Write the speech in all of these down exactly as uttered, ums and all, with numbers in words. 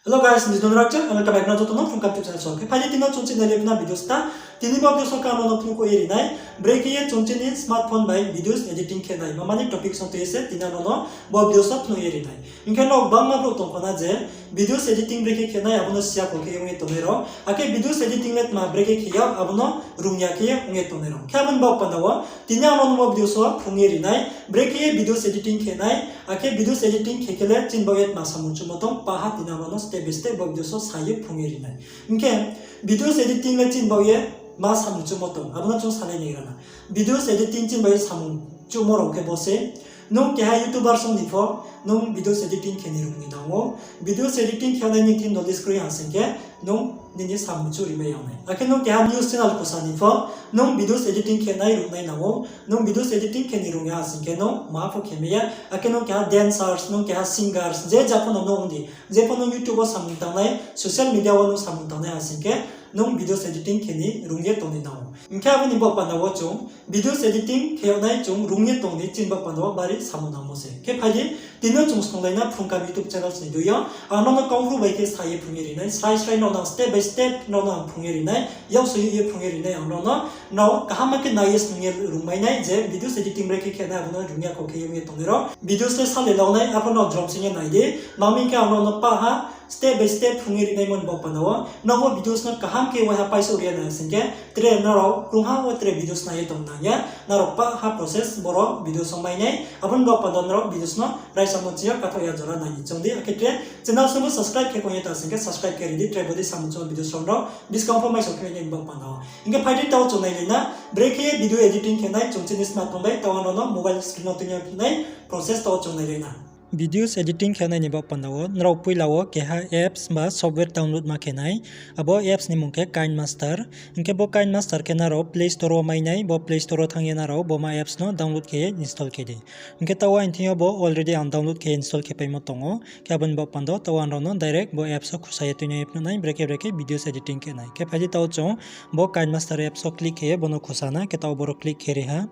Hello guys, nijno rakcha, ang khe baikna joto no phung kam tip channel song. Khe phai di tini no chung chini le bina videos ta, tini bo videos khe ang no phung ko ye ri nai, brekhe ye chung chini smartphone bai videos editing khe nai, mama ni topic song tui ye se tini ang no bo videos phung ye ri nai. Hing khe no bangma brouh tong kho na je videos editing brekhe khe nai, abo no siya kho khe ong ye tongnai rao. Akhe videos editing le tma brekhe khe ya, abo no rung ya khe ye ong ye tongnai rao. Khe abo ni bo panda wo, tini ang no bo videos phung ye ri nai, brekhe ye videos editing khe nai, akhe videos editing khe khe le chini bo ye tma samung chumo tong, pa ha tini ang no step by step bo videos sa ye phung ye ri nai. Hing khe videos editing le chini bo ye ma samung chumo tong, abo no chung sanai nai rana. Videos editing chini bo ye samung chumo rao khe bo se, nung keha YouTuber song ni pho, nung videos editing khe ni rung ni nang ou. Videos editing khe nai ni thing no discreet ha sing khe, nung nini samung chu rimai yag nai. Akhe nung keha news channel khusa ni pho, nung videos editing khe nai rung nai nang ou. Nung videos editing khe ni rung ya ha sing khe, nung ma pho khe mai ya. Akhe nung keha dancers, nung keha singers, je ja pho no nung di, je pho nung YouTube wo samung tangnai, social media wo nung samung tangnai ha sing khe, nung videos editing khe ni rung ye tong ni nang ou. Hing khe abo ni bo panda wo chung videos editing khe yag nai chung rung ye tong ni chini bo panda wo bari samung nangmo se. Khe phai di, tini no chung snunglai na Phrung Kam YouTube channel ni dui yo. Ang no no kau ru bai khe sa ye phrung ye ri nai, srai srai no nang step by step no nang phrung ye ri nai, yaksoi ye phrung ye ri nai ang no no. Nrao kaham khe nai ye snung ye rung mai nai je videos editing brekhe khe nai, abo no rung ya kho khe ye ong ye tongnai rao. Videos le sa le lau nai, arphuh no jrom sing ye nai di. Mami khe ang no no pa ha, step by step phrung ye ri naimo ni bo panda wo. Nrao bo videos no kaham khe waiha paisouh ri ya nai sing khe, tre nrao krungha wo tre videos nai ye tong nang ya. Nrao pa ha process boro videos wo mai nai. Abo ni bo panda nrao videos no raisamo ching yo kathaoh ya jora nai ni choung di. Akhe tre channel song no subscribe khe kong ye ta sing khe subscribe khe ri di, tre bodei samung chumo videos rao nrao buskang pho mai so khe nai ni bo panda wo. Hing khe phai di taoh chung nailai na, brekhe ye video editing khe nai chung chini smartphone bai taoh ang no no mobile screen no tui ya phi nai process taoh chung nailai na. Videos editing khe nai ni bo panda wo, nrao poila wo keha apps ba software download ma khe nai, abo apps ni mung khe KineMaster. Hing khe bo KineMaster khe nrao Play Store wo mai nai, bo Play Store wo thanng ye nrao bo ma apps no download khe ye install khe di. Hing khe taoh wo aini thing yo bo already ang download khe install khe paimo tong ou, khe abo ni bo panda wo taoh ang nrao no direct bo apps wo khusa ye tuinai ye phnuh nai, brekhe brekhe videos editing khe nai. Khe phai di taoh chung bo KineMaster apps wo click khe ye bo no khusa na, khe taoh boro click khe ri ha.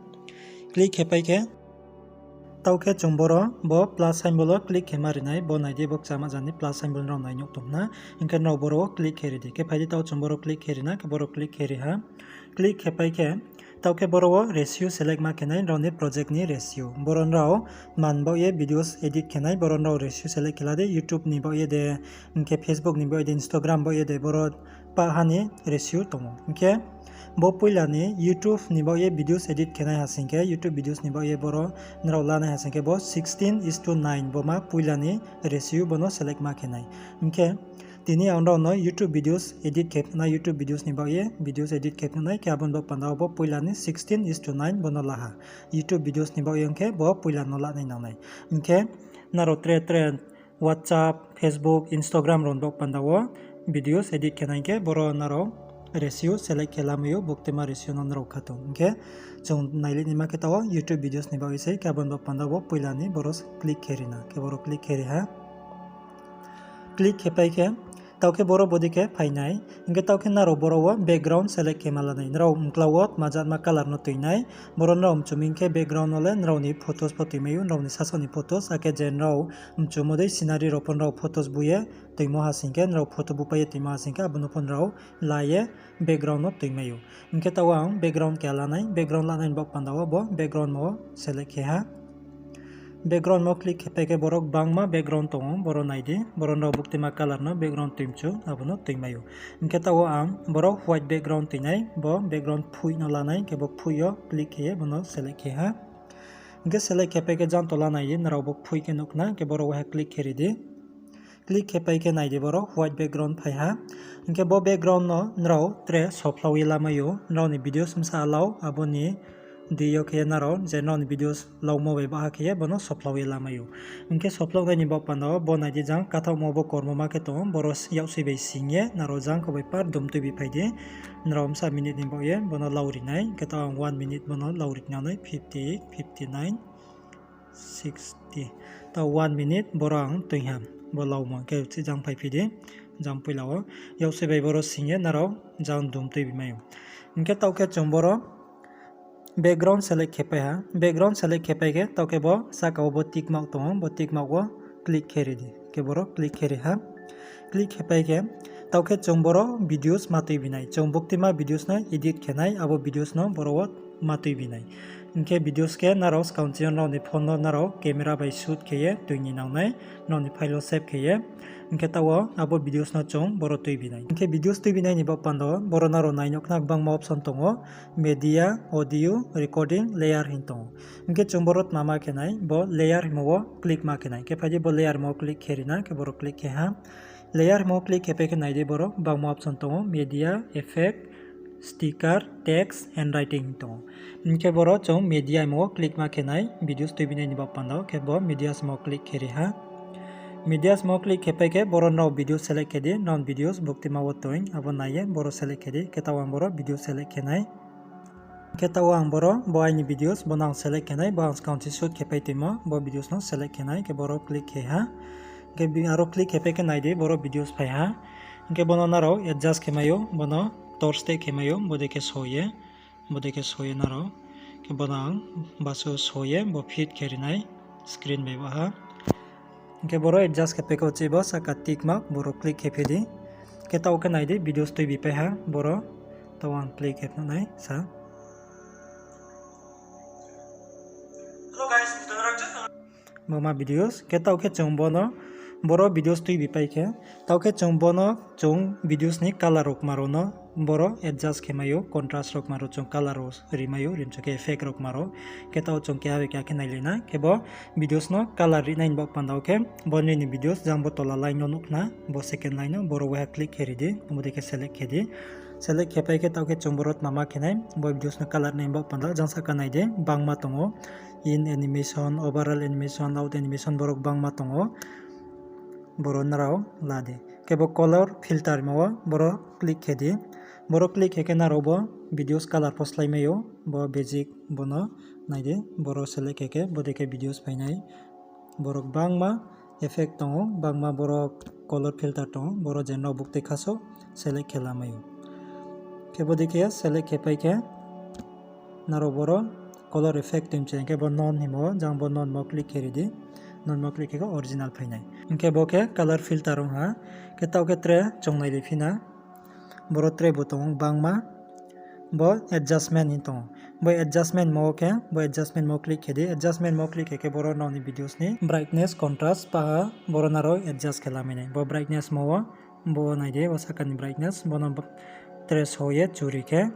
Click khe pai khe, taoh khe chung boro bo plus symbol wo click khe ma ri nai, bo nai di bo kchama jani plus symbol nrao nai nuh tong na, hing khe nrao boro wo click khe ri di. Khe phai di taoh chung boro click khe ri na, khe boro click khe ri ha. Click khe pai khe, taoh khe boro wo ratio select ma khe nai, nrao ni project ni ratio. Boro nrao tma ni baoh ye videos edit khe nai, boro nrao ratio select khe la di, YouTube ni baoh ye de, hing khe Facebook ni baoh ye de, Instagram baoh ye de, boro pah ha ni ratio tong ou. Hing khe bo poila ni YouTube ni baoh ye videos edit khe nai ha sing khe, YouTube videos ni baoh ye boro nrao la nai ha sing khe bo sixteen is to nine bo ma poila ni ratio bo no select ma khe nai. Hing khe tini ang nrao no YouTube videos edit khe phnuh nai, YouTube videos ni baoh ye videos edit khe phnuh nai, khe abo ni bo panda wo bo poila ni sixteen is to nine bo no la ha. YouTube videos ni baoh ye ong khe bo poila no la nai nang nai. Hing khe nrao tre tre WhatsApp, Facebook, Instagram rao ni bo panda wo videos edit khe nai khe boro nrao ratio select khe lamai ou, buktui ma ratio no nrao kha tong. Hing khe chung nailai naima khe taoh wo YouTube videos ni baoh ye sei, khe abo ni bo panda wo poila ni boro click khe ri na, khe boro click khe ri ha. Click khe pai khe, taoh khe boro bodei khe phai nai. Hing khe taoh khe nrao boro wo background select khe ma la nai. Nrao mkla wo tma jatma color no tui nai. Boro nrao mchu mi hing khe background no le nrao ni photos pho tui mai ou, nrao ni sasaoh ni photos, akhe je nrao mchumo dei scenery rao pho nrao photos bu ye tuimo ha sing khe, nrao photo bu pai ye tuimo ha sing khe, abo no pho nrao la ye background no tui mai ou. Hing khe taoh wo ang background keha la nai, background la nai ni bo panda wo bo background mo select khe ha. Background mo click khe pai khe boro gbangma background tong ou, boro nai di, boro nrao buktima color no background tui mchu, abo no tui mai ou. Hing khe taoh wo ang boro white background tui nai, bo background phoih no la nai, hing khe bo phoih yo click khe ye bo no select khe ha. Hing khe select khe pai khe jang tola nai di, nrao bo phoih khe nuh khna, hing khe boro waiha click khe ri di. Click khe pai khe nai di boro white background phai ha. Hing khe bo background no nrao tre sophlau ye lamai ou, nrao ni videos bsa lau, abo ni deing yo khe nrao je nrao ni videos laumo bai baha khe ye bo no sophlau ye lamai ou. Hing khe sophlau nai ni bo panda wo bo nai di jang kathaohmo bo kormo ma khe tong ou, boro yaksoi bai sing ye nrao jang kho bai par dum tuibi phai di. Nrao bsa minute ni baoh ye bo no lau ri nai, hing khe taoh ang one minute bo no lau ri nang nai, fifty, fifty nine, sixty. Taoh one minute boro ang tui ha, bo laumo khe chih jang phaiphi di, jang poila wo. Yaksoi bai boro sing ye nrao jang dum tuibi mai ou. Hing khe taoh khe chung boro background select khe pai ha. Background select khe pai khe taoh khe bo sahka wo bo tick mark tong ou, bo tick mark wo click khe ri di. Khe boro click khe ri ha. Click khe pai khe, taoh khe chung boro videos ma tuibi nai. Chung buktima videos no edit khe nai, abo videos no boro wo ma tuibi nai. Hing khe videos khe nrao skang chini nrao ni phone no nrao camera bai shoot khe ye tui ni nang nai, nrao ni file wo save khe ye. Hing khe taoh wo abo videos no chung boro tuibi nai. Hing khe videos tuibi nai ni baoh panda wo boro nrao nai nuh khna gbangma option tong ou, media, audio, recording, layer hing tong ou. Hing khe chung boro tma ma khe nai, bo layer hingmo wo click ma khe nai. Khe phai di bo layer hingmo wo click khe ri na, khe boro click khe ha. Layer hingmo wo click khe pai khe nai di boro gbangma option tong ou, media, effect, sticker, text, handwriting tong ou. Hing khe boro chung media hingmo wo click ma khe nai, videos tuibi nai ni baoh panda wo, khe bo medias hingmo wo click khe ri ha. Medias hingmo wo click khe pai khe boro nrao videos select khe di, nrao videos buktima wo toing, abo nai ye boro select khe di, khe taoh ang boro video select khe nai. Khe taoh ang boro bo aini videos, bo no ang select khe nai, bo ang skang chini shoot khe pai tuimo, bo videos no select khe nai, khe boro click khe ha. Khe bi-, aro click khe pai khe nai di, boro videos phai ha. Hing khe bo no nrao adjust khe mai ou, bo no torsteh khe mai ou, bodei khe so ye, bodei khe so ye nrao. Khe bo no ang basu so ye, bo fit khe ri nai, screen bai ba ha. Hing khe boro adjust khe pai khe uchih bo sahka tick mark, boro click khe phi di. Khe taoh khe nai di, videos tuibi pai ha, boro taoh ang click khe phnuh nai sa. Bo ma videos, khe taoh khe chung bo no, boro videos tuibi pai khe, taoh khe chung bo no, chung videos ni color rao kma rao no, boro adjust khe mai ou, contrast rao kma rao chung color rao ri mai ou, rimchu khe effect rao kma rao. Khe taoh chung keha bai keha khe nailai na, khe bo videos no color ri nai ni baoh panda wo khe, bo nini videos jang bo tola line no nuh khna, bo second line no, boro waiha click khe ri di, bodei khe select khe di. Select khe pai khe taoh khe chung boro tma ma khe nai, bo videos no color nai ni baoh panda, jang sahka nai di, gbangma tong ou, in animation, overall animation, out animation, boro gbangma tong ou. Boro nrao la di. Khe bo color filter hingmo wo boro click khe di. Boro click khe khe nrao bo videos color pho slái mai ou, bo basic bo no nai di, boro select khe khe bodei khe videos phai nai. Boro gbangma effect tong ou, gbangma boro color filter tong ou, boro je nrao buktui kha so select khe la mai ou. Khe bodei khe select khe pai khe, nrao boro color effect tui mchai hing khe bo none hingmo, jang bo none mo click khe ri di. None mo click khe khe original phai nai. Hing khe bo khe color filter ong ha. Khe taoh khe tre chung nailai phi na. Boro tre bo tong ou gbangma. Bo adjustment hing tong ou. Bo adjustment mo khe, bo adjustment mo click khe di. Adjustment mo click khe khe boro nrao ni videos ni brightness, contrast, paha, boro nrao adjust khe la mai nai. Bo brightness mo wo, bo nai di, bo sahka ni brightness, bo no tre so ye churi khe,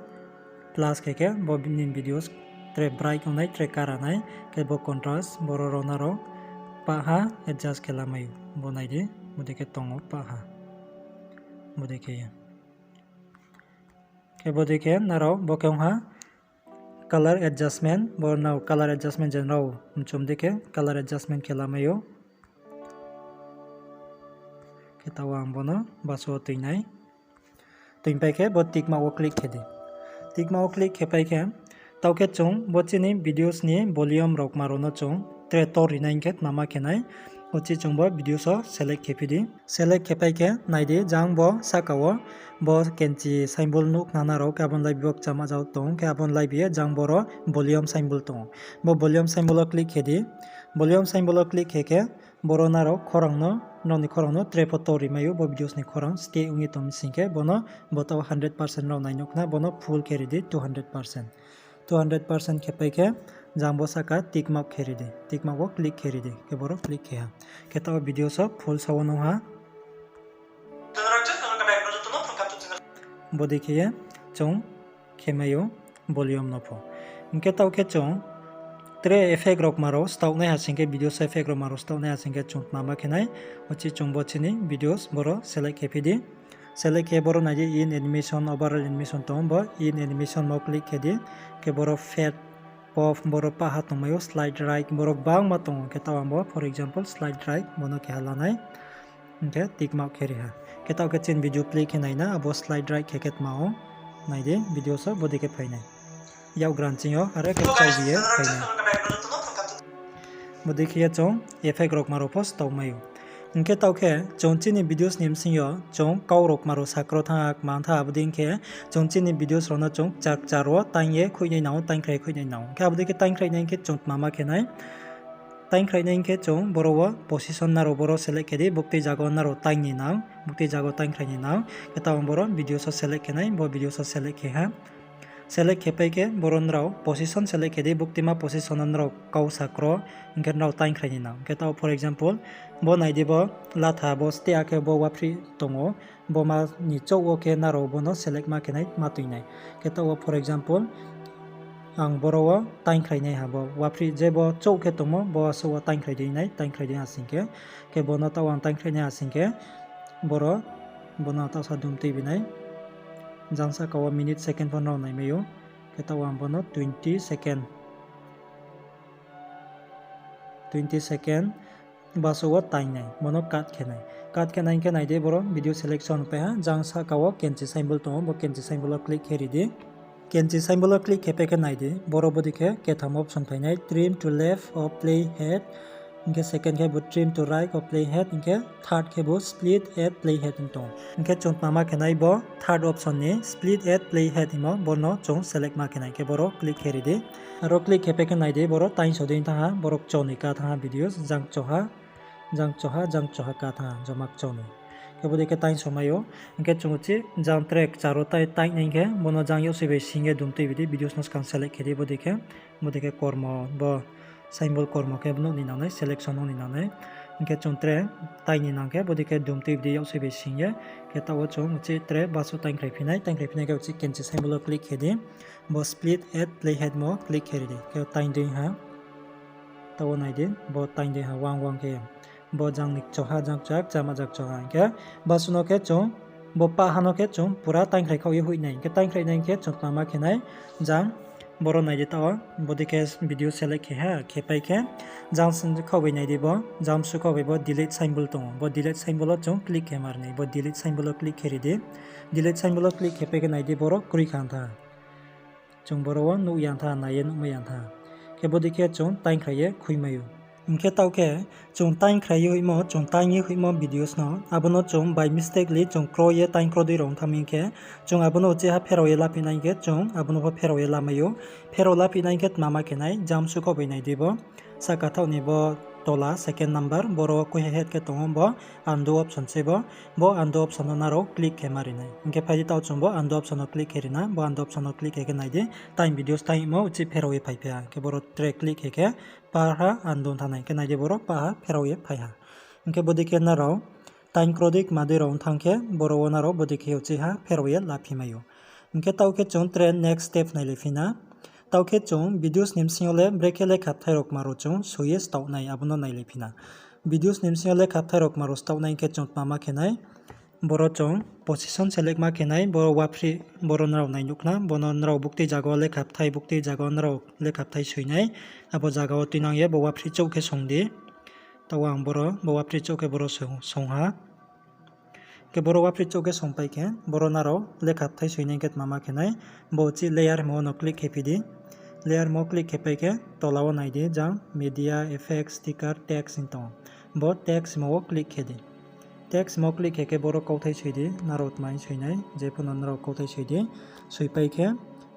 plus khe khe, bo ni videos tre bright ong nai, tre kara nai, khe bo contrast, boro rao nrao paha adjust khe la mai ou. Bo nai di, bodei khe tong ou paha. Bodei khe ye. Khe bodei khe nrao bo khe ong ha color adjustment, bo nrao color adjustment je nrao mchum dei khe color adjustment khe la mai ou. Khe taoh ang bo no basu wo tui nai. Tui pai khe bo tick mark wo click khe di. Tick mark wo click khe pai khe, taoh khe chung bo chini videos ni volume rao kma rao no chung tre tor ri nai hing khe tma ma khe nai. Uchih chung bo videos wo select khe phi di. Select khe pai khe nai di, jang bo sahka wo bo kenchi symbol nuh khna nrao, khe abo ni laibi bo kchama jao tong, khe abo ni laibi ye jang boro volume symbol tong ou. Bo volume symbol wo click khe di. Volume symbol wo click khe khe, boro nrao khorang no, nrao ni khorang no tre pho tor ri mai ou, bo videos ni khorang stay ong ye tong mi sing khe, bo no bo taoh hundred percent nrao nai nuh khna, bo no full khe ri di, two hundred percent. Two hundred percent khe pai khe, jang bo sahka tick mark khe ri di, tick mark wo click khe ri di, khe boro click khe ha. Khe taoh videos wo full sa wo nung ha. Bodei khe ye chung khe mai ou volume no pho. Hing khe taoh khe chung tre effect rao kma rao staoh nai ha sing khe, videos effect rao kma rao staoh nai ha sing khe chung tma ma khe nai. Uchih chung bo chini videos boro select khe phi di. Select khe boro nai di in animation, overall animation tong ou, bo in animation mo click khe di. Khe boro fade, pop, boro paha tongmai ou, slide right, boro gbangma tong ou. Khe taoh ang bo, for example, slide right, bo no keha la nai. Hing khe tick mark khe ri ha. Khe taoh khe chini video play khe nai na, abo slide right khe khe tma ou. Nai di, videos wo bodei khe phai nai. Yakgra ching yo, are khe chaubi ye phai nai. Bodei khe ye chung effect rao kma rao pho staoh mai ou. Hing khe taoh khe chung chini videos ni bsing yo chung kau rao kma rao sakro thanng ha, kma thanng ha, abo dei hing khe chung chini videos rao no chung kchar kchar wo taing ye khuinai nang ou, taingkhrai khuinai nang ou. Hing khe abo dei khe taingkhrai nai hing khe chung tma ma khe nai. Taingkhrai nai hing khe chung boro wo position nrao boro select khe di, buktui zaga wo nrao taing ni nang, buktui zaga wo taingkhrai ni nang. Khe taoh ang boro videos wo select khe nai, bo videos wo select khe ha. Select khe pai khe boro nrao position select khe di, buktima position no nrao kau sa kro, hing khe nrao taingkhrai ni nang. Khe taoh for example, bo nai di bo latha bo stia khe bo waphri tong ou, bo ma ni chouh wo khe nrao bo no select ma khe nai ma tui nai. Khe taoh wo for example, ang boro wo taingkhrai nai ha bo waphri je bo chouh khe tongmo, bo asuh wo taingkhrai dei nai, taingkhrai dei ha sing khe. Khe bo no taoh ang taingkhrai nai ha sing khe, boro, bo no taoh sa dum tui bi nai. Jang sahka wo minute second pho nrao naimai ou. Khe taoh ang bo no twenty second, twenty second, bo asuh wo taing nai, bo no cut khe nai. Cut khe nai hing khe nai di boro video selection pai ha, jang sahka wo kenchi symbol tong ou, bo kenchi symbol wo click khe ri di. Kenchi symbol wo click khe pai khe nai di, boro bodei khe ketham option phai nai, trim to left of playhead, hing khe second khe bo trim to right of playhead, hing khe third khe bo split at playhead hing tong ou. Hing khe chung tma ma khe nai bo third option ni split at playhead hingmo, bo no chung select ma khe nai, khe boro click khe ri di. Aro click khe pai khe nai di, boro taingso dei thanng ha, boro kchonoi ka thanng ha videos, jang kchoha, jang kchoha, jang kchoha ka thanng ha, joma kchonoi. Khe bodei khe taingso mai ou, hing khe chung uchih jang tre kchar wo tai taing nai hing khe, bo no jang yaksi bai sing ye dum tui bi di, videos no skang select khe di, bodei khe, bodei khe kormo, bo symbol kormo khe nuh ni nang nai, selection nuh ni nang nai. Hing khe chung tre taing ni nang khe, bodei khe dum tui bi di yaksi bai sing ye. Khe taoh wo chung uchih tre basu taingkhrai phi nai, taingkhrai phi nai khe uchih kenchi symbol wo click khe di. Bo split at playhead mo click khe ri di. Khe taing dei ha. Taoh wo nai di, bo taing dei ha wang wang khe. Bo jang ni kchoha, jang kchoha, kchama jang kchoha. Hing khe basu no khe chung, bo pah ha no khe chung pura taingkhrai khaoh ye hoih nai. Hing khe taingkhrai nai hing khe chung tma ma khe nai, jang boro nai di taoh wo, bodei khe video select khe ha, khe pai khe, jang sin khaoh bai nai di bo, jang bsu khaoh bai bo delete symbol tong ou. Bo delete symbol wo chung click khe ma ri nai, bo delete symbol wo click khe ri di. Delete symbol wo click khe pai khe nai di boro kroi kha tha. Chung boro wo nuh ya tha, nai ye nuhmai ya tha. Khe bodei khe chung taingkhrai ye khui mai ou. Hing khe taoh khe chung taingkhrai ye hoihmo, chung taing ye hoihmo videos no, abo no chung by mistakenly chung kro ye taing kro dei rao ong thanng mi hing khe, chung abo no uchih ha pherao ye laphi nai hing khe, chung abo no pho pherao ye lamai ou. Pherao laphi nai hing khe tma ma khe nai, jang bsu khaoh bai nai di bo. Sahka thaoh ni bo tola second number, boro wo kuiha het khe tong ou bo undo option se bo. Bo undo option no nrao click khe ma ri nai. Hing khe phai di taoh chung bo undo option no click khe ri na, bo undo option no click khe khe nai di, taing videos taingmo uchih pherao ye phai phi ha. Hing khe boro tre click khe khe, pah ha undo thanng nai. Hing khe nai di boro pah ha pherao ye phai ha. Hing khe bodei khe nrao taing kro dei kma dei rao ong thanng khe, boro wo nrao bodei khe uchih ha pherao ye laphi mai ou. Hing khe taoh khe chung tre next step nailai phi na. Taoh khe chung videos ni bsing yo le brekhe lekha bthai rao kma rao chung soi ye staoh nai, abo no nailai phi na. Videos ni bsing yo lekha bthai rao kma rao staoh nai hing khe chung tma ma khe nai. Boro chung position select ma khe nai, boro waphri, boro nrao nai nuh khna, bo no nrao buktui zaga wo lekha bthai, buktui zaga wo nrao lekha bthai soi nai, abo zaga wo tuinang ye bo waphri chouh khe song di. Taoh ang boro, bo waphri chouh khe boro song, song ha. Khe boro waphri chouh khe songpai khe, boro nrao lekha bthai soi nai khe tma ma khe nai, bo uchih layer himo no click khe phi di. Layer himo click khe pai khe, tola wo nai di, jang media, effects, sticker, text hing tong ou. Bo text himo wo click khe di. Text himo click khe khe boro kauthai soi di, nrao tma hing soi nai, je pho no nrao kauthai soi di. Soipai khe,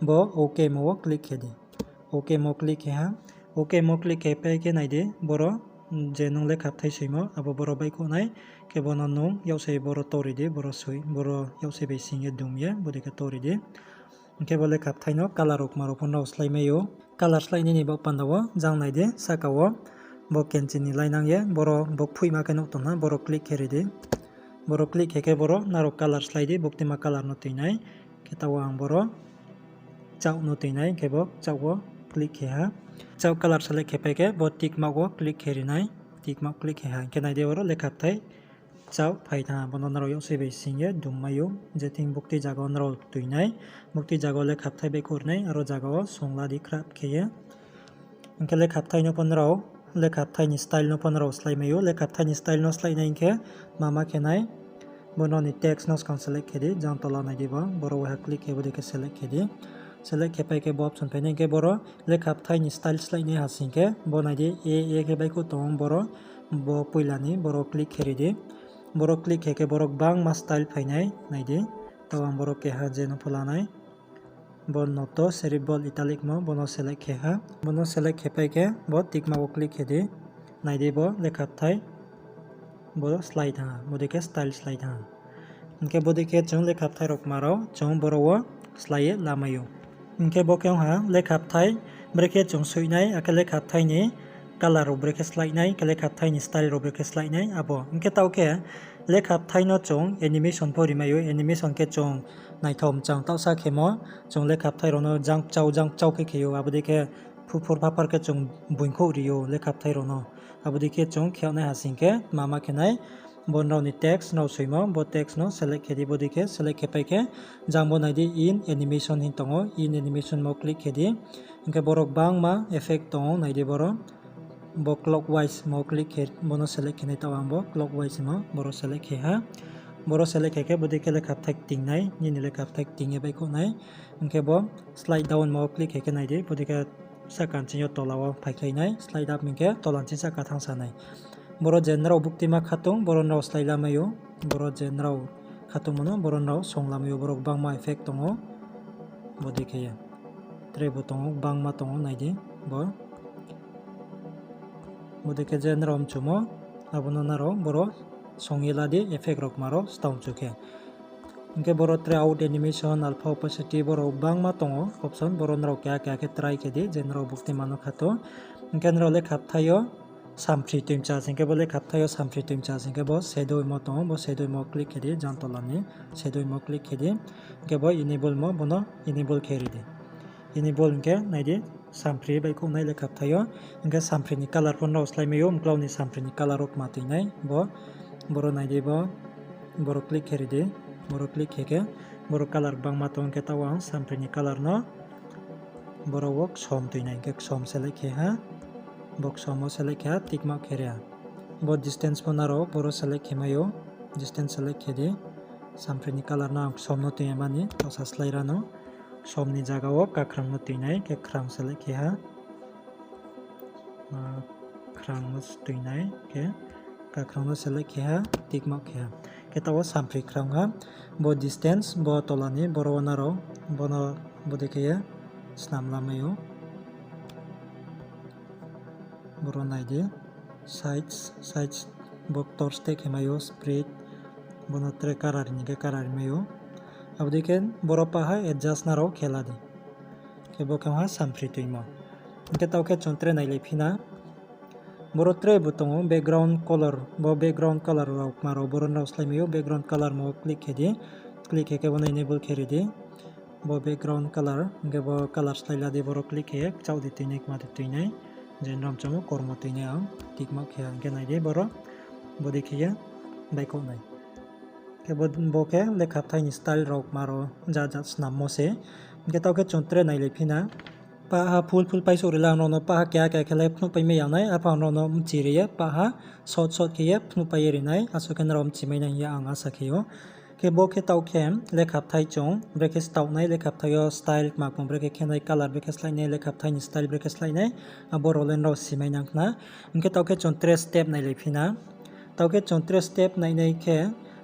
bo OK himo wo click khe di. OK himo click khe ha. OK himo click khe pai khe nai di, boro je nung lekha bthai soimo, abo boro baihkhouh nai. Khe bo no nung yaksi boro tori di, boro soi, boro yaksi bai sing ye dum ye, bodei khe tori di. Hing khe bo lekha bthai no colour rao kma rao pho nrao slái mai ou. Colour slái nai ni baoh panda wo jang nai di, sahka wo bo kenchi ni lainang ye, boro bo kphoihma khe nuh tong na, boro click khe ri di. Boro click khe khe boro nrao colour slái di, buktui ma colour no tui nai. Khe taoh wo ang boro kchaoh no tui nai, khe bo kchaoh wo click khe ha. Kchaoh colour select khe pai khe bo tick mark wo click khe ri nai, tick mark click khe ha. Hing khe nai di boro lekha bthai kchaoh phai thanng ha, bo no nrao yaksi bai sing ye dum mai ou, je thing buktui zaga wo nrao tui nai, buktui zaga wo lekha bthai baihkhouh ri nai, aro zaga wo songla di khrap khe ye. Hing khe lekha bthai no pho nrao, lekha bthai ni style no pho nrao slái mai ou, lekha bthai ni style no slái nai hing khe tma ma khe nai, bo no ni text no skang select khe di, jang tola nai di bo, boro waiha click khe bodei khe select khe di. Select khe pai khe bo option phai nai hing khe boro lekha bthai ni style slái nai ha sing khe, bo nai di A A khe baihkhouh tong ou boro, bo poila ni, boro click khe ri di. Boro click khe khe boro gbangma style phai nai, nai di. Taoh ang boro keha je no pho la nai. Bo noto serif bold italic mo, bo no select khe ha. Bo no select khe pai khe, bo tick mark wo click khe di. Nai di bo lekha bthai, bo slái thanng ha, bodei khe style slái thanng ha. Hing khe bodei khe chung lekha bthai rao kma rao chung boro wo slái ye lamai ou. Hing khe bo khe ong ha lekha bthai brekhe chung soih nai, akhe lekha bthai ni colour rao brekhe slái nai, khe lekha bthai ni style rao brekhe slái nai abo. Hing khe taoh khe lekha bthai no chung animation pho rimai ou, animation khe chung naithao mchang taohsa khemo, chung lekha bthai rao no jang kchau jang kchau khe khe ou, abo dei khe phuphur phaphar khe chung boingkhouh ri ou lekha bthai rao no. Abo dei khe chung khe nai ha sing khe tma ma khe nai, bo nrao ni text nrao soimo, bo text no select khe di, bodei khe select khe pai khe, jang bo nai di in animation hing tong ou, in animation mo click khe di. Hing khe boro gbangma effect tong ou, nai di boro. Bo clockwise mo click khe, bo no select khe nai taoh ang bo clockwise mo, boro select khe ha. Boro select khe khe bodei khe lekha bthai kting nai, nini lekha bthai kting ye baihkhouh nai. Hing khe bo slide down mo click khe khe nai di, bodei khe sahka nching yo tola wo phaikhlai nai, slide up hing khe tola nching sahka thanngsa nai. Boro je nrao buktima khatung, boro nrao slái lamai ou, boro je nrao khatungmo no boro nrao song lamai ou, boro gbangma effect tong ou, bodei khe ye. Tre bo tong ou, gbangma tong ou, nai di bo. Bodei khe je nrao mchumo, abo no nrao boro song ye la di, effect rao kma rao stao mchu khe. Hing khe boro tre out animation, alpha opacity, boro gbangma tong ou option, boro nrao keha keha khe try khe di, je nrao buktima no khato. Hing khe nrao lekha bthai yo samphri tuimcha sing khe bo lekha bthai yo samphri tuimcha sing khe bo shadow mo tong ou, bo shadow mo click khe di, jang tola ni shadow mo click khe di. Hing khe bo enable mo, bo no enable khe ri di. Enable hing khe nai di, samphri baihkhouh nai lekha bthai yo. Hing khe samphri ni colour pho nrao sláimai ou, mklau ni samphri ni colour wo kma tui nai bo. Boro nai di bo, boro click khe ri di, boro click khe khe, boro colour gbangma tong khe taoh ang samphri ni colour no boro wo ksom tui nai, hing khe ksom select khe ha, bo ksom wo select khe ha, tick mark khe ri ha. Bo distance pho nrao boro select khe mai ou, distance select khe di, samphri ni colour no ang ksom no tui ya mani, taohsa slái ra no. Ksom ni zaga wo kakhrang no tui nai, khe khrang select khe ha. Ah, khrang no tui nai, khe kakhrang no select khe ha, tick mark khe ha. Khe taoh wo samphri khrang ha, bo distance, bo tola ni, boro wo nrao, bo no bodei khe ye snam lamai ou. Boro nai di, size, size, bo ktor state khe mai ou, spread, bo no tre karari ni khe karari mai ou. Abo dei khe boro paha adjust nrao khe la di. Khe bo khe ong ha samphri tuimo. Hing khe taoh khe chung tre nailai phi na. Boro tre bo tong ou background color, bo background color rao kma rao boro nrao sláimai ou, background color mo click khe di. Click khe khe bo no enable khe ri di. Bo background color, hing khe bo color slái la di, boro click khe ye kchaoh di tui nai, kma di tui nai. Je nrao mchumo kormo tui nai ang, tick mark khe ha, hing khe nai di boro, bodei khe ye baihkhouh nai. Khe bo, bo khe lekha bthai ni style rao kma rao jat jat snammo se. Hing khe taoh khe chung tre nailai phi na. Paha full full paisouh ri la ang nrao no, paha keha keha khe le phnuhpai mai ya nai, arphuh ang nrao no mchi ri ye, paha short short khe ye phnuhpai ye ri nai, asuh khe nrao mchimai nai hing ye ang asa khe ou. Khe bo khe taoh khe lekha bthai chung brekhe staoh nai, lekha bthai yo style kma kma brekhe khe nai, color brekhe slái nai, lekha bthai ni style brekhe slái nai, abo rao le nrao simai nang khna. Hing khe taoh khe chung tre step nailai phi na. Taoh khe chung tre step nainai khe,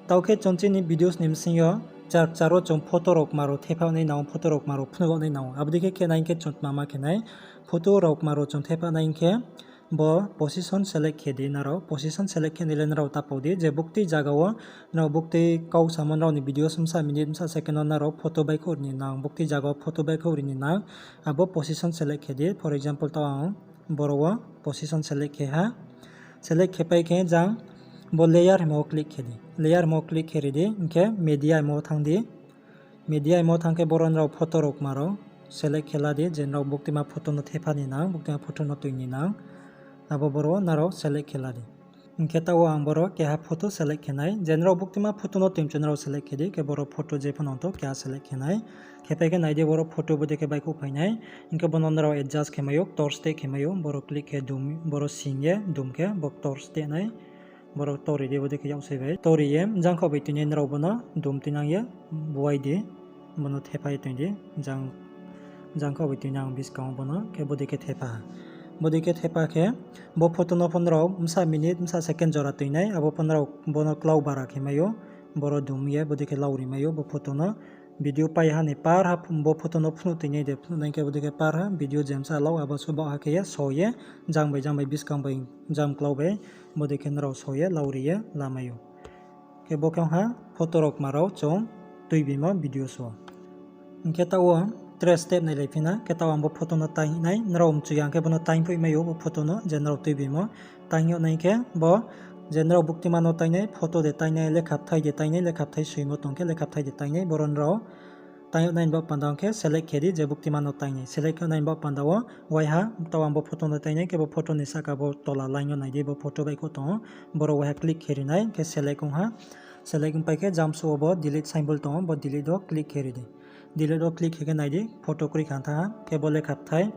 taoh khe chung chini videos ni bsing yo kchar kchar wo chung photo rao kma rao thepha nai nang ou, photo rao kma rao phnuh nai nang ou. Abo dei khe khe nai hing khe chung tma ma khe nai, photo rao kma rao chung thepha nai hing khe, bo position select khe di nrao, position select khe nai le nrao ta pau di, je buktui zaga wo, nrao buktui kau samo nrao ni videos bsa minute bsa second wo nrao photo baihkhouh ri ni nang, buktui zaga wo photo baihkhouh ri ni nang, abo position select khe di, for example taoh ang boro wo position select khe ha, select khe pai khe jang bo layer himo click khe di, layer himo click khe ri di, hing khe media himo thanng di, media himo thanng khe boro nrao photo rao kma rao select khe la di, je nrao buktima photo no thepha ni nang, buktima photo no tui ni nang, abo boro wo nrao select khe la di. Hing khe taoh wo ang boro keha photo select khe nai, je nrao buktima photo no tui mchu nrao select khe di, khe boro photo je pho nang tho keha select khe nai. Khe pai khe nai di boro photo bodei khe baihkhouh phai nai, hing khe bo no nrao adjust khe mai ou, ktor state khe mai ou, boro click khe dum, boro sing ye dum khe bo ktor state nai. Boro tori di, bodei khe yaksoi bai tori ye jangkhaoh bai tui nai, nrao bo no dum tuinang ye buai di, bo no thepha ye tui di, jang, jangkhaoh bai tui nai ang buskang wo bo no, khe bodei khe thepha ha. Bodei khe thepha khe, bo photo no pho nrao bsa minute bsa second jora tui nai, abo pho nrao bo no klau bara khe mai ou, boro dum ye bodei khe lau ri mai ou bo photo no. Video pai ha ni par ha bo photo no phnuh toinai de, phnuh nai khe bodei khe par ha video jemsa lau abo suh baoh ha khe ye so ye, jang bai jang bai buskang bai jang klau bai, bodei khe nrao so ye lau ri ye lamai ou. Khe bo khe ong ha photo rao kma rao chung tuibimo videos wo. Hing khe taoh wo tre step nailaiphi na, khe taoh ang bo photo no taing nai, nrao mchu ya hing khe bo no taing phoihmai ou bo photo no je nrao tuibimo. Taing yag nai khe bo je nrao buktima no taingnai, photo de taingnai, lekha bthai de taingnai, lekha bthai soimo tong khe lekha bthai de taingnai, boro nrao taing yag nai ni baoh panda ong khe select khe di je buktima no taingnai. Select khe nai ni baoh panda wo waiha taoh ang bo photo no taingnai khe bo photo ni sahka bo tola line yo nai di, bo photo baihkhouh tong ou, boro waiha click khe ri nai khe select ong ha. Select ong pai khe jamsuh wo bo delete symbol tong ou, bo delete wo click khe ri di. Delete wo click khe khe nai di, photo kroi kha thanng ha, khe bo lekha bthai,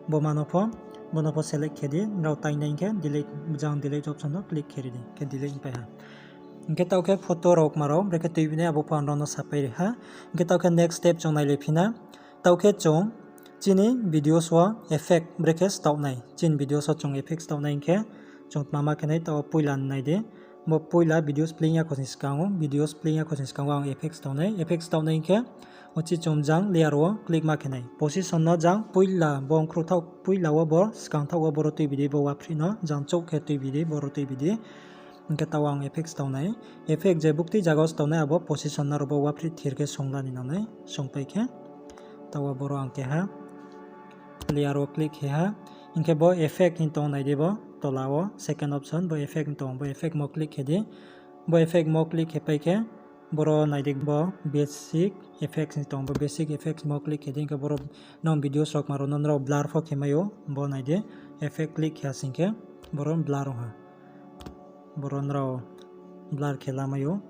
bo ma no pho, bo no pho select khe di, nrao taingnai hing khe delete, jang delete option no click khe ri di, khe delete pai ha. Hing khe taoh khe photo rao kma rao brekhe tuibi nai abo pho ang nrao no sapai ri ha. Hing khe taoh khe next step chung nailaiphi na. Taoh khe chung chini videos wo effect brekhe staoh nai. Chini videos wo chung effect staoh nai hing khe chung tma ma khe nai, taoh wo poila nai di. Bo poila videos playing ya kho ni skang wo, videos playing ya kho ni skang wo ang effect staoh nai. Effect staoh nai hing khe uchih chung jang layer wo click ma khe nai. Position no jang poila bo ongkhruh thaoh, poila wo bo skang thaoh wo boro tuibi di, bo waphri no jang chouh khe tuibi di, boro tuibi di. Hing khe taoh ang effect staoh nai. Effect je bukti zaga wo staoh nai abo position no ro bo waphri thir khe song la ni nang nai, songpai khe. Taoh wo boro ang keha layer wo click khe ha. Hing khe bo effect hing tong nai di bo tola wo second option, bo effect hing tong, bo effect mo click khe di. Bo effect mo click khe pai khe boro nai di bo basic effects hing tong, bo basic effects mo click khe di, hing khe boro nrao videos rao kma rao no nrao blur pho khe mai ou, bo nai di effect click khe ha sing khe boro blur ong ha. Boro nrao blur khe lamai ou.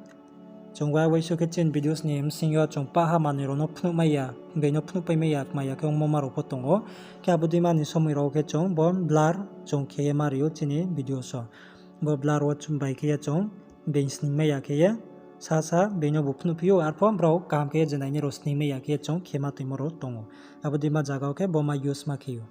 Chung wa uaingsouh khe chini videos ni bsing yo chung pah ha manoi rao no phnuh mai ya, being no phnuhpai mai ya, kma ya khe ongmo ma rao pho tong ou. Khe abo dei ma ni somoi rao khe chung bo blur chung khe ye ma ri ou chini videos wo. Bo blur wo chung bai khe ye chung being sning mai ya khe ye, sasa being no bu phnuhphi ou, arpho brao kaham khe ye je nainai rao sning mai ya khe ye chung khe ma toimo rao tong ou. Abo dei ma zaga wo khe bo ma use ma khe ou.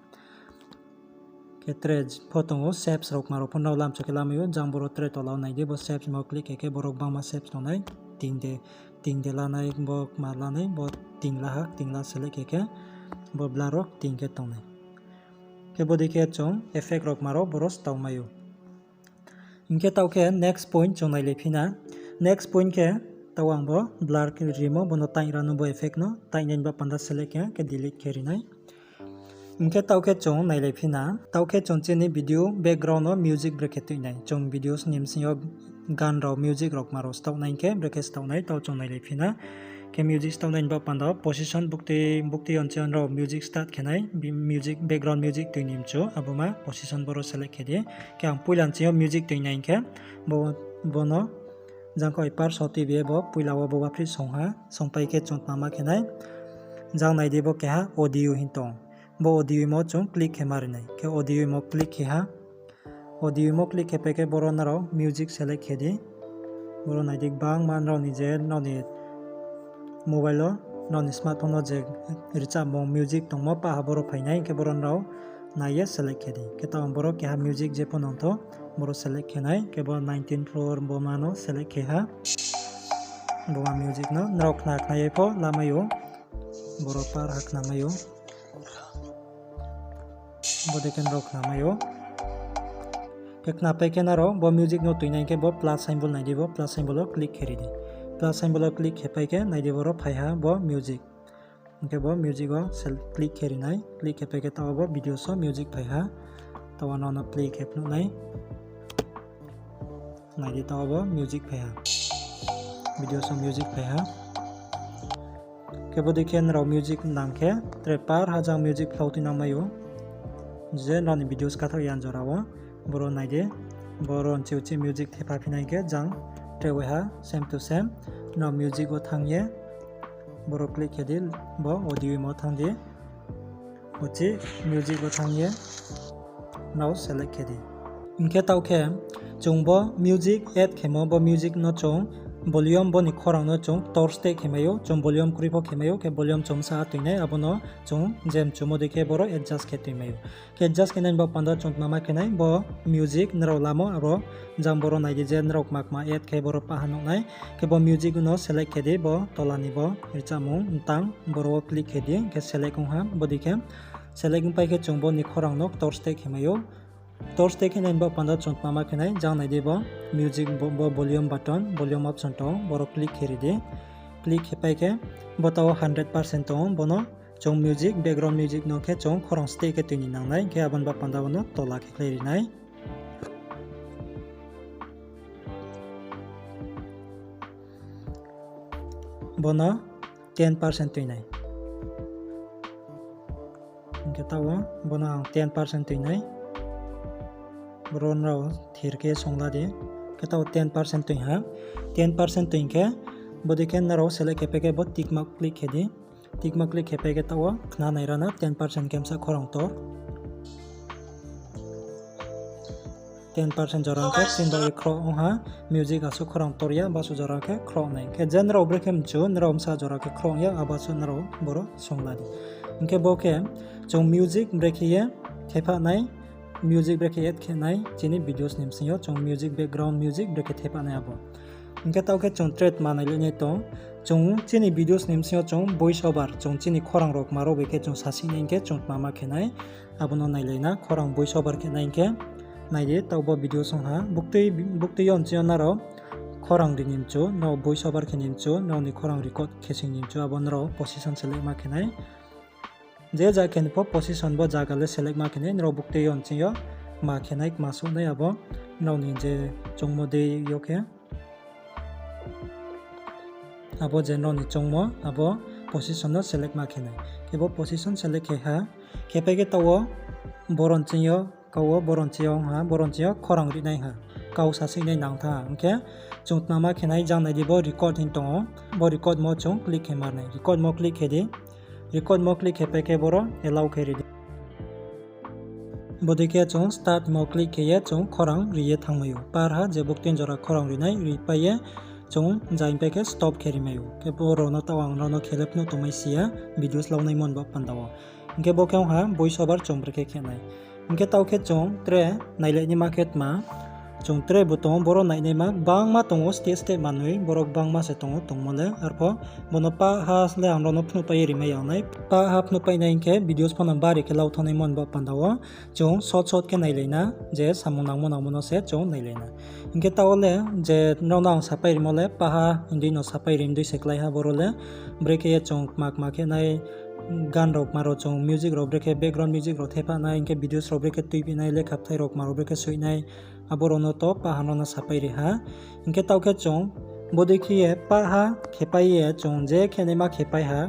Khe tre pho tong ou, shapes rao kma rao pho nrao lamchu khe lamai ou, jang boro tre tola wo nai di, bo shapes mo click khe khe boro gbangma shapes tong nai, ting de, ting de lanai, bo kma lanai, bo ting la ha, ting la select khe khe, bo blur wo ting khe tong nai. Khe bodei khe chung effect rao kma rao boro staoh mai ou. Hing khe taoh khe next point chung nailaiphi na. Next point khe taoh ang bo blur khe rimo, bo no taing ra no bo effect no, taing nai ni ba panda select khe, khe delete khe ri nai. Hing khe taoh khe chung nailaiphi na, taoh khe chung chini video background no music brekhe tui nai. Chung videos ni bsing yo gan rao, music rao kma rao staoh nai hing khe brekhe staoh nai, taoh chung nailaiphi na. Khe music staoh nai ni ba panda wo position bukti, bukti yo nching yo nrao music start khe nai, music, background music tui ni mchu, abo ma position boro select khe di. Khe ang poila nching yo music tui nai hing khe, bo, bo no jang kho ipar so tuibi ye bo poila wo bo waphri song ha, songpai khe chung tma ma khe nai. Jang nai di bo keha audio hing tong. Bo audio mo chung click khe ma ri nai. Khe audio mo click khe ha. Audio mo click khe pai khe boro nrao music select khe di. Boro nai di gbangma nrao ni je nrao ni mobile wo, nrao ni smartphone wo je richamung music tongmo pah ha boro phai nai, hing khe boro nrao nai ye select khe di. Khe taoh boro keha music je pho nangtho, boro select khe nai, khe bo nineteen floor bo ma no select khe ha. Bo ma music no nrao khna khna ye pho lamai ou, boro par ha khna mai ou. Bodei khe nrao khna mai ou. Khe khnapai khe nrao bo music no tui nai khe bo plus symbol nai di, bo plus symbol wo click khe ri di. Plus symbol wo click khe pai khe nai di boro phai ha bo music. Hing khe bo music wo click khe ri nai, click khe pai khe taoh bo videos wo music phai ha. Taoh no play khe phnuh nai. Nai di taoh bo music phai ha. Videos wo music phai ha. Khe bodei khe nrao music nang khe tre par ha jang music phlau tuinang mai ou. Je nrao ni videos kathaoh ya jora wo. Boro nai di. Boro nching uchih music thepha phi nai khe jang tre waiha same to same. Nrao music wo thanng ye. Boro click khe di, bo audio mo thanng di. Uchih music wo thanng ye nrao select khe di. Hing khe taoh khe chung bo music add khemo bo music no chung Volume bo ni khorang no chung ktor steh khe mai ou, chung volume kroi pho khe mai ou, khe volume chung bsa toing nai, abo no chung je mchumo dei khe boro adjust khe toing mai ou. Khe adjust khe nai ni baoh panda chung tma ma khe nai, bo music nrao lamo abo, jang boro nai di je nrao kma kma add khe boro paha nuh nai. Khe bo music no select khe di, bo tola ni bo richamung mtang boro wo click khe di, khe select ong ha, bo dei khe select ong pai khe chung bo ni khorang no ktor steh khe mai ou. Ktor steh khe nai ni baoh panda chung tma ma khe nai, jang nai di bo music bo, bo volume button, volume option tong, boro click khe ri di. Click khe pai khe bo taoh hundred percent tong ou, bo no chung music, background music no khe chung khorang steh khe toing ni nang nai, khe abo ni baoh panda bo no tola khe khlai ri nai. Bo no ten percent toing nai. Hing khe taoh wo bo no ang ten percent toing nai. Boro nrao thir khe song la di. Khe taoh wo ten percent toing ha. Ten percent toing khe, bo dei khe nrao select khe pai khe bo tick mark click khe di. Tick mark click khe pai khe taoh wo khna nai ra na ten percent khe bsa khorang ktor. Ten percent jora khe chini bagoi khroh ong ha, music asuh khorang ktor ya, abo asuh jora khe khroh nai. Khe je nrao brekhe mchu, nrao bsa jora khe khroh ong ya, abo asuh nrao boro song la di. Hing khe bo khe chung music brekhe ye thepha nai, music brekhe add khe nai, chini videos ni bsing yo chung music, background music brekhe thepha nai abo. Hing khe taoh khe chung tre tma nailai nai tong, chung chini videos ni bsing yo chung voice over, chung chini khorang rao kma rao bai khe chung sasih nai hing khe chung tma ma khe nai, abo no nailai na, khorang voice over khe nai hing khe, nai di, taoh bo video song ha, buktui, buktui yo nching yo nrao khorang ri ni mchu, nrao voice over khe ni mchu, nrao ni khorang record khe sing ni mchu, abo nrao position select ma khe nai. Je ja khe ni pho position bo zaga le select ma khe nai, nrao buktui yo nching yo ma khe nai, kma suh nai abo, nrao ni je choungmo dei yo khe. Abo je nrao ni choungmo, abo position no select ma khe nai. Khe bo position select khe ha, khe pai khe taoh wo boro nching yo, kau wo boro nching yo ong ha, boro nching yo khorang ri nai ha, kau sasih nai nang tha ha. Hing khe chung tma ma khe nai, jang nai di bo record hing tong ou, bo record mo chung click khe mar nai, record mo click khe di. Record mo click khe pai khe boro allow khe ri di. Bo dei khe chung start mo click khe ye chung khorang ri ye thanngmai ou. Par ha je buktui jora khorang ri nai ri pai ye chung zaing pai khe stop khe ri mai ou. Khe boro no taoh ang nrao no khe le phnuh tongmai si ya, videos lau naimo ni baoh panda wo. Hing khe bo khe ong ha voice over chung brekhe khe nai. Hing khe taoh khe chung tre nailai naima khe tma, chung tre bo tong ou, boro nainaima gbangma tong ou, step step manoi, boro gbangma se tong ou, tongmo le. Arpho bo no pah ha le ang nrao no phnuh pai ye ri mai ya nai. Pah ha phnuh pai nai hing khe videos pho no bari khe lau thanng naimo ni baoh panda wo. Chung short short khe nailai na, je samung nangmo nangmo no se chung nailai na. Hing khe taoh wo le je nrao no ang sapai rimo le pah ha hing dei no sapai ri dei se klái ha boro le. Brekhe ye chung kma kma khe nai, gan rao kma rao chung music rao brekhe background music rao thepha nai, hing khe videos rao brekhe tuibi nai, lekha bthai rao kma rao brekhe soi nai, abo rao no to pah ha no no sapai ri ha. Hing khe taoh khe chung bo dei khe ye pah ha khepai ye chung je khe naima khepai ha.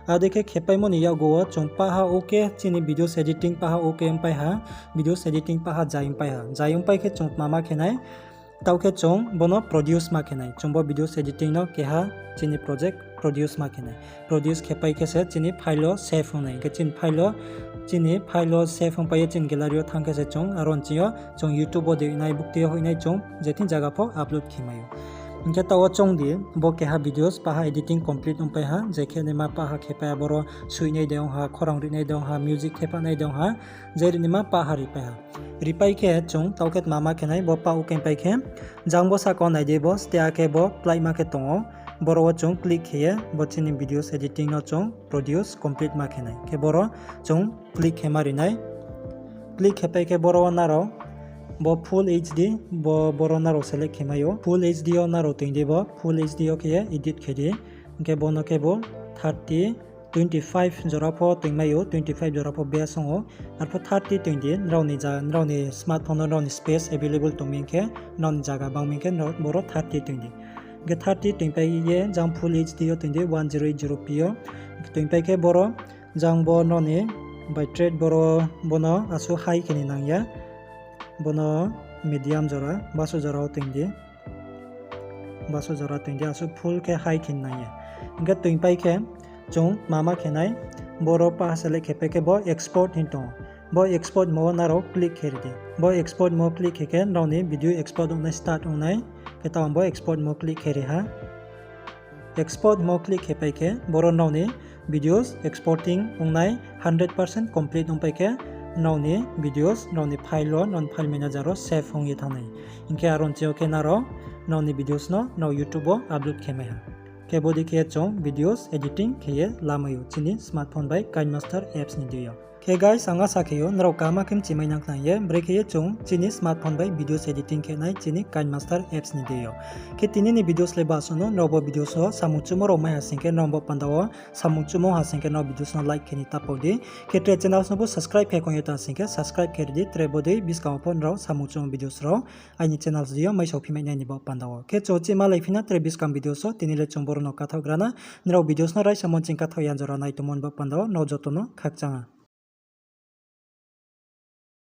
Abo dei khe khepaimo ni yakgu wo chung pah ha OK, chini videos editing pah ha OK ongpai ha, videos editing pah ha zai ongpai ha. Zai ongpai khe chung tma ma khe nai, taoh khe chung bo no produce ma khe nai. Chung bo videos editing no keha chini project produce ma khe nai. Produce khepai khe se chini file wo save ong nai. Hing khe chini file wo, chini file wo save ongpai ye chini gallery wo thanng khe se chung aro nching yo chung YouTube wo dei nai, buktui yo hoih nai chung je thing zaga pho upload khe mai ou. Hing khe taoh wo choung di, bo keha videos pah ha editing complete ongpai ha, je khe naima pah ha khepai ha, boro soi nai de ong ha, khorang ri nai de ong ha, music thepha nai de ong ha, je ri naima pah ha ripai ha. Ripai khe chung taoh khe tma ma khe nai, bo pah OK pai khe, jang bo sahka wo nai di bo, ste akhe bo playma khe tong ou, boro wo chung click khe ye bo chini videos editing no chung produce complete ma khe nai. Khe boro chung click khe ma ri nai. Click khe pai khe boro wo nrao bo full HD, bo boro nrao select khe mai ou. Full HD yo nrao toing di bo, full HD yo khe ye edit khe di. Hing khe bo no khe bo thirty, twenty five jora pho toing mai ou, twenty five jora pho best ong ou. Arpho thirty toing di, nrao ni ja, nrao ni smartphone no nrao ni space available tong mi hing khe, nrao ni zaga bang mi hing khe, nrao boro thirty toing di. Hing khe thirty toing pai ye jang full HD yo toing di, one zero eight zero P yo. Toing pai khe boro jang bo nrao ni bitrate boro, bo no asuh high khe ni nang ya. Bo no medium jora, basu jora wo toing di. Basu jora toing di, asuh full khe high khe ni nang ya. Hing khe toing pai khe chung tma ma khe nai, boro pah ha select khe pai khe bo export hing tong ou. Bo export mo wo nrao click khe ri di. Bo export mo click khe khe nrao ni video export ong nai, start ong nai. Khe taoh ang bo export mo click khe ri ha. Export mo click khe pai khe boro nrao ni videos exporting ong nai, hundred percent complete ong pai khe nrao ni videos nrao ni file wo, nrao ni file manager wo save ong ye thanng nai. Hing khe aro ni ching yo khe nrao nrao ni videos no nrao YouTube wo upload khe mai ha. Khe bodei khe chung videos editing khe ye lamai ou chini smartphone bai KineMaster apps ni deing yo. Khe guys, ang asa khe ou nrao kaham khe mchimai nang khna ye, brekhe ye chung chini smartphone bai videos editing khe nai chini KineMaster apps ni deing yo. Khe tini ni videos le basuh no, nrao bo videos wo samung chumo rao mai ha sing khe nrao bo panda wo samung chumo ha sing khe nrao videos no like khe ni ta pau di. Khe tre channels no bo subscribe khe kong ye ta sing khe subscribe khe ri di, tre bodei buskang wo pho nrao samung chumo videos rao aini channels deing yo mai saophi mai nai ni bo panda wo. Khe chung chima lai phi na tre buskang videos wo, tini le chung boro no kathaoh gra na, nrao videos no raisa mo ching kathaoh ya jora nai tongmo ni bo panda wo nrao joto no khakchang ha.